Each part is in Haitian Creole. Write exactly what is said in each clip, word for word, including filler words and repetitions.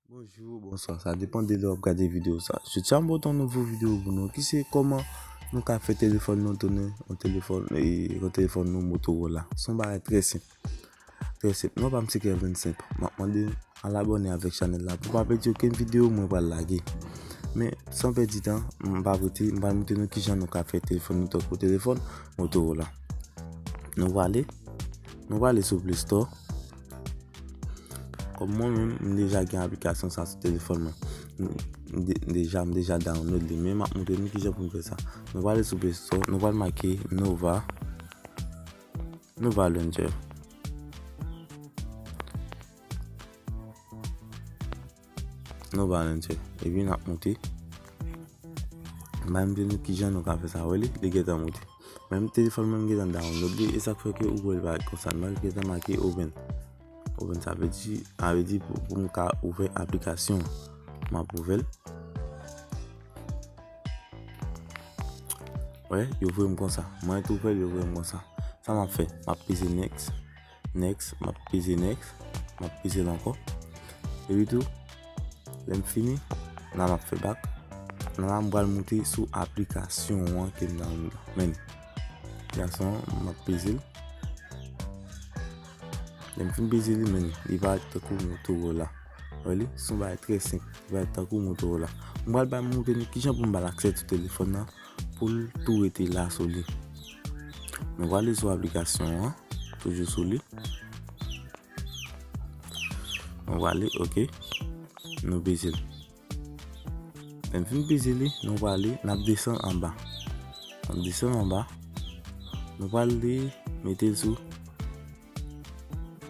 Bonjou, bonswa, sa depann de lè w ap gade videyo sa. Jodi a m pote yon nouvo videyo pou nou ki se kòman nou ka fè telefòn nou tounen yon telefòn, e, yon telefòn nou Motorola. Se yon bagay trè senp. Trè senp. Non pa m se Kervin Senp. M ap mande al abòne avèk chanèl la pou pa pèdi okenn videyo mwen pral lage. Men, san pèdi tan, m pa rete, m pral montre nou kijan nou ka fè telefòn nou tankou telefòn Motorola. Nou prale, nou prale sou Play Store. Kòm mwen menm, m deja gen aplikasyon sa sou telefòn mwen. M, m de-, deja, m deja download li, men m ap montre nou kijan pou m fè sa. Nou prale sou Play Store, nou pral make Nova, Nova Launcher. Nova Launcher. Epi n ap monte. M ap montre nou kijan nou ka fè sa. Wè li, li gentan monte. Menm telefòn mwen gentan download li, e sa k fè ke ou wè l parèt konsa. Mwen gentan make open. Open sa vle di, sa vle di pou, pou m ka ouvè aplikasyon. M ap ouvè l. Wè, yo voye m konsa. Mwen tou fè l, yo voye m konsa. Sa m ap fè? M ap peze next. Next, m ap peze next. M ap peze l ankò. Epi tou, lè m fini, la m ap fè back. La m pral monte sou aplikasyon an ke m download la. Men, aplikasyon an, m ap peze l. Lè m fin peze li, men li parèt tankou Motorola. Wè li, se yon bagay trè senp. Li parèt tankou Motorola. M pral ba, montre nou kijan pou m ba l aksè sou telefòn nan pou l tou rete la sou li. Nou prale sou aplikasyon an, toujou sou li. Nou prale, ok. Nou peze l. Lè n fin peze li, nou prale, n ap desann anba. N ap desann anba. Nou prale mete l sou.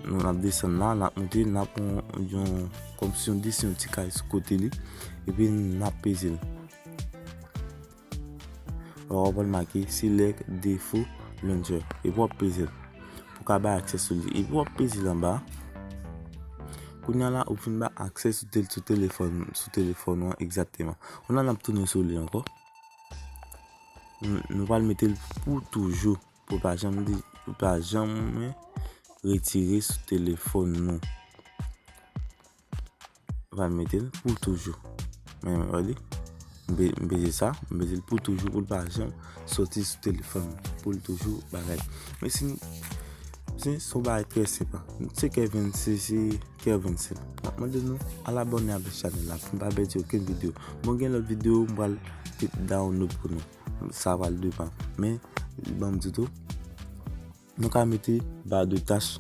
Nou, n ap desann la, n ap monte, n ap pran yon, kòm si yon desen, yon ti kay sou kote li. Epi n ap peze l. Ou ap wè l make Select Default Launcher. Epi w ap peze l. Pou ka bay aksè sou li. Epi w ap peze l anba. Kounye a la, ou fin ba aksè sou tel-, sou telefòn, sou telefòn ou an egzakteman. Kounye a n ap tounen sou li ankò. Nou, nou pral mete l pou toujou. Pou pa janm di, pou pa janm retire sou telefòn nou. Va mete l pou toujou. Men, wè li. M pe-, m peze sa, m peze l pou toujou, pou l pa janm soti sou telefòn mwen. Pou l toujou bagay. Men si, si, se yon bagay trè senp. Se Kervin, se, se Kervin Senp. M ap mande nou al abòne avèk chanèl la pou n pa pèdi okenn videyo. Bon, gen lòt videyo, m pral download pou nou. Sa pral depann. Men, ban m di tou, nou ka mete ba de tach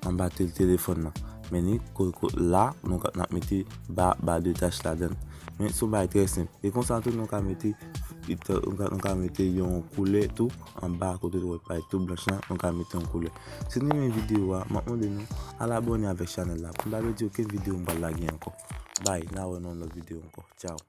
anba tel-, telefòn nan. Men ni ko-, ko-, la, nou ka, n ap mete ba, ba de tach ladan l. Men se yon bagay trè senp. E konsa tou, nou ka mete, nou ka, nou ka mete yon koulè tou anba kote nou wè parèt tou blanch lan, nou ka mete yon koulè. Si nou renmen videyo a, m ap mande nou al abòne avèk chanèl la pou n pa pèdi okenn videyo m pral lage ankò. Bye, n a wè nan yon lòt videyo ankò. Tchao.